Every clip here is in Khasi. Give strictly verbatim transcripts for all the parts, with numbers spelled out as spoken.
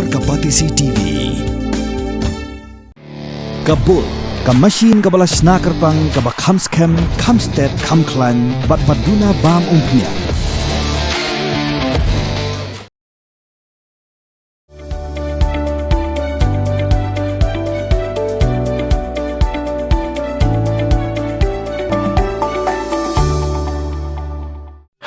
Ka Batesi T V. Ka Bull, ka machine kaba la shna kyrpang, kaba kham skhem, kham stet, kham khlaiñ, bad ba duna bam umphniang.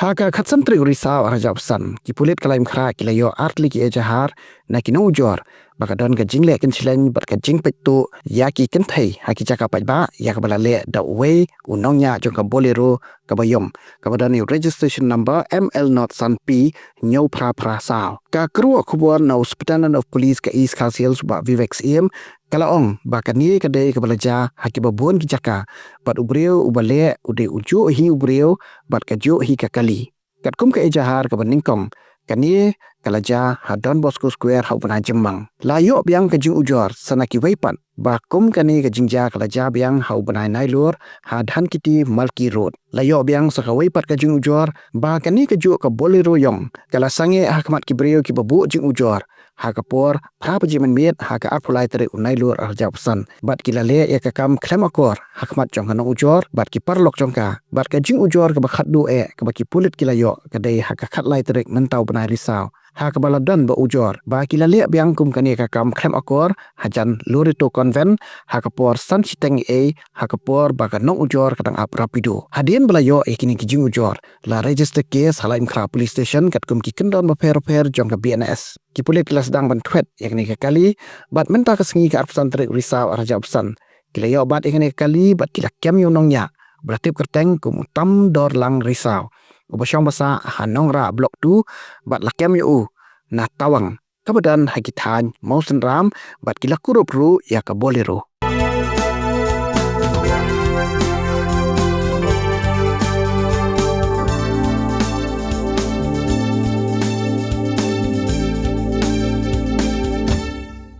Ha ka khatsan tarik u Risaw arhajar arphew san, ki pulit ka Laitumkhrah ki la ïoh artylli ki ejahar na ki nongujor ba ka don ka jingleh kynshleng bad ka jingpeit tuh ïa ki kynthei ha ki jaka paidbah, ïa kaba la leh da uwei u nongñiah jong ka Bolero kaba ïong, kaba don ïa u registration number M L not san P hynñiew phra phra saw. Ka kyrwoh khubor na u Superintendent of Police ka East Khasi Hills, Bah Vivek Syiem, ka la ong ba kane ka dei kaba la jia ha kiba bun ki jaka, bad u briew uba leh u dei u juh hi u briew bad ka juh hi ka kali. Katkum ka ejahar kaba nyngkong, kane ka la jia ha Don Bosco Square ha u bnai Jymmang. La ïoh biang ka jingujor sa na kiwei pat ba kum kane ka jingjia ka la jia biang ha u bnai Nailur ha Dhankheti Malki Road. La ïoh biang sa kawei pat ka jingujor ba kane ka juh ka Bolero ïong ka la sangeh ha khmat ki briew kiba buh jingujor ha ka por phra baje mynmiet ha ka arphew lai tarik u Nailur arhajar arphew san, bad ki la leh ïa ka kam khlem akor ha khmat jong ka nongujor bad ki paralok jong ka. Bad ka jingujor kaba khatduh eh kaba ki pulit ki la ïoh ka dei ha ka khatlai tarik mynta u bnai Risaw, ha kaba la don ba ujor ba ki la leh biang kum kane ka kam khlem akor hajan Loreto Convent ha ka por san shiteng ei, ha ka por ba ka nongujor ka dang ap rapido. Hadien ba la ïoh ïa kine ki jingujor, la register case ha Laitumkhrah Police Station katkum ki kyndon bapher bapher jong ka B N S. Ki pulit ki la sdang ban thwet ïa kane ka kali, bad mynta ka sngi ka arphew san tarik Risaw arhajar arphew san, ki la ïoh bat ïa kane ka kali bad ki la kem ïa u nongñiah ba la tip kyrteng kum u Tamdorlang Risaw, uba shong ba sah ha Nongrah Block two, bad la kem ïa u na tawang kaba don ha ki thaiñ Mawsynram, bad ki la kurup ruh ïa ka Bolero.